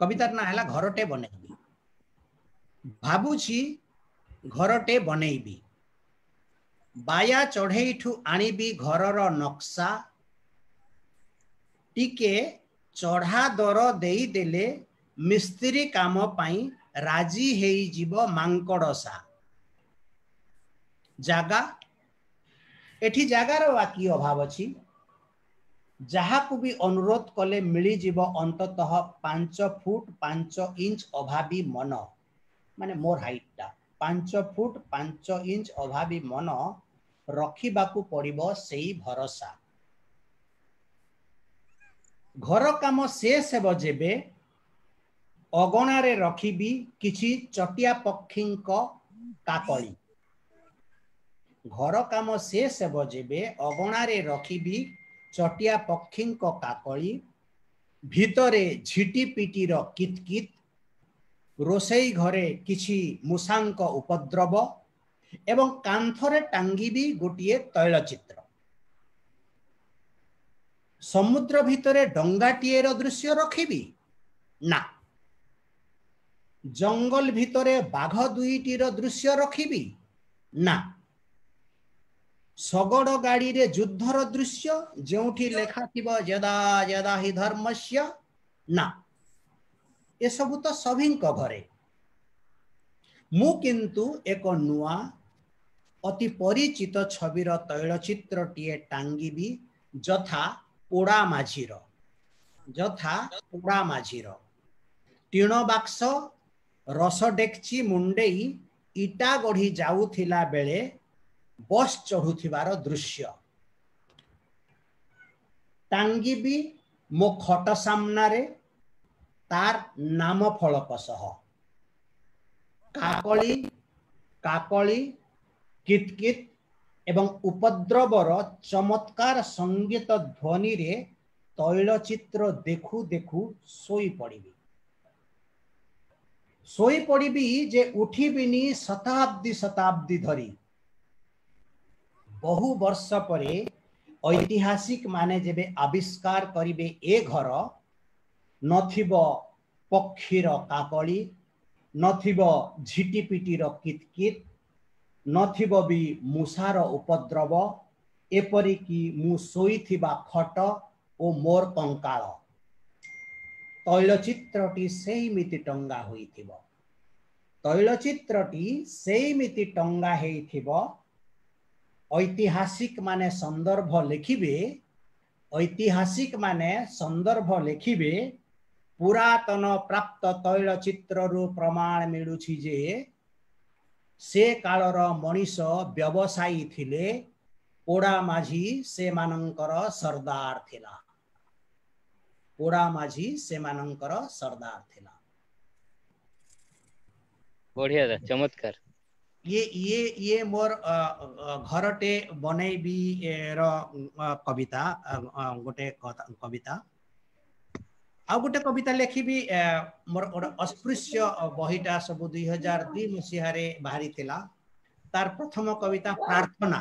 କବିତାର ନାଁ ହେଲା ଘରଟେ ବନେଇବି। ଭାବୁଛି ଘରଟେ ବନେଇବି, ବାୟା ଚଢ଼େଇଠୁ ଆଣିବି ଘରର ନକ୍ସା, ଟିକେ ଚଢ଼ା ଦର ଦେଇଦେଲେ ମିସ୍ତ୍ରୀ କାମ ପାଇଁ ରାଜି ହେଇଯିବ ମାଙ୍କଡ଼ସା। ଜାଗା, ଏଠି ଜାଗାର ବା କି ଅଭାବ ଅଛି? ଯାହାକୁ ବି ଅନୁରୋଧ କଲେ ମିଳିଯିବ ଅନ୍ତତଃ 5 ଫୁଟ 5 ଇଞ୍ଚ ଅଭାବୀ ମନ, ମାନେ ମୋର ହାଇଟଟା 5 ଫୁଟ 5 ଇଞ୍ଚ ଅଭାବୀ ମନ ରଖିବାକୁ ପଡ଼ିବ ସେଇ ଭରସା। ଘର କାମ ଶେଷ ହେବ ଯେବେ, ଅଗଣାରେ ରଖିବି କିଛି ଚଟିଆ ପକ୍ଷୀଙ୍କ କାକଳି। ଘର କାମ ଶେଷ ହେବ ଯେବେ, ଅଗଣାରେ ରଖିବି ଚଟିଆ ପକ୍ଷୀଙ୍କ କାକଳି, ଭିତରେ ଝିଟିପିଟିର କିତକିତ, ରୋଷେଇ ଘରେ କିଛି ମୂଷାଙ୍କ ଉପଦ୍ରବ ଏବଂ କାନ୍ଥରେ ଟାଙ୍ଗିବି ଗୋଟିଏ ତୈଳଚିତ୍ର। ସମୁଦ୍ର ଭିତରେ ଡଙ୍ଗାଟିଏର ଦୃଶ୍ୟ ରଖିବି ନା, ଜଙ୍ଗଲ ଭିତରେ ବାଘ ଦୁଇଟିର ଦୃଶ୍ୟ ରଖିବି ନା, ଶଗଡ଼ ଗାଡ଼ିରେ ଯୁଦ୍ଧର ଦୃଶ୍ୟ ଯେଉଁଠି ଲେଖା ଥିବ ଯଦା ଯଦା ହି ଧର୍ମସ୍ୟ ନା। ଏସବୁ ତ ସଭିଙ୍କ ଘରେ। ମୁଁ କିନ୍ତୁ ଏକ ନୂଆ ଅତି ପରିଚିତ ଛବିର ତୈଳଚିତ୍ରଟିଏ ଟାଙ୍ଗିବି, ଯଥା ପୋଡ଼ା ମାଝିର, ଯଥା ପୋଡ଼ା ମାଝିର। ଟିଣ ବାକ୍ସ ରସ ଡେକ୍ଚି ମୁଣ୍ଡେଇ ଇଟା ଗଢ଼ି ଯାଉଥିଲା ବେଳେ ବସ୍ ଚଢ଼ୁଥିବାର ଦୃଶ୍ୟ ଟାଙ୍ଗିବି ମୋ ଖଟ ସାମ୍ନାରେ ତାର ନାମ ଫଳକ ସହ। କାକଳି କାକଳି କିତକିତ ଏବଂ ଉପଦ୍ରବର ଚମତ୍କାର ସଙ୍ଗୀତ ଧ୍ୱନିରେ ତୈଳଚିତ୍ର ଦେଖୁ ଦେଖୁ ଶୋଇପଡ଼ିବି, ଶୋଇପଡ଼ିବି ଯେ ଉଠିବିନି ଶତାବ୍ଦୀ ଶତାବ୍ଦୀ ଧରି। ବହୁ ବର୍ଷ ପରେ ଐତିହାସିକ ମାନେ ଯେବେ ଆବିଷ୍କାର କରିବେ ଏ ଘର, ନଥିବ ପକ୍ଷୀର କାକଳି, ନଥିବ ଝିଟିପିଟିର କିତକିତ, ନଥିବ ବି ମୂଷାର ଉପଦ୍ରବ, ଏପରିକି ମୁଁ ଶୋଇଥିବା ଖଟ ଓ ମୋର କଙ୍କାଳ। ତୈଳଚିତ୍ରଟି ସେଇମିତି ଟଙ୍ଗା ହୋଇଥିବ, ତୈଳଚିତ୍ରଟି ସେଇମିତି ଟଙ୍ଗା ହେଇଥିବ। ଐତିହାସିକ ମାନେ ସନ୍ଦର୍ଭ ଲେଖିବେ, ଐତିହାସିକ ମାନେ ସନ୍ଦର୍ଭ ଲେଖିବେ, ପୁରାତନ ପ୍ରାପ୍ତ ତୈଳଚିତ୍ରରୁ ପ୍ରମାଣ ମିଳୁଛି ଯେ ସେ କାଳର ମଣିଷ ବ୍ୟବସାୟୀ ଥିଲେ, ପୋଡ଼ା ମାଝି ସେମାନଙ୍କର ସର୍ଦ୍ଦାର ଥିଲା, ପୋଡ଼ା ମାଝି ସେମାନଙ୍କର ସର୍ଦ୍ଦାର ଥିଲା। ବଢିଆ, ଚମତ୍କାର। ଇଏ ଇଏ ଇଏ ମୋର ଘରଟେ ବନେଇବି ର କବିତା, ଗୋଟେ କବିତା। ଆଉ ଗୋଟେ କବିତା ଲେଖିବି। ମୋର ଗୋଟେ ଅସ୍ପୃଶ୍ୟ ବହିଟା ସବୁ 2002 ମସିହାରେ ବାହାରିଥିଲା। ତାର ପ୍ରଥମ କବିତା ପ୍ରାର୍ଥନା।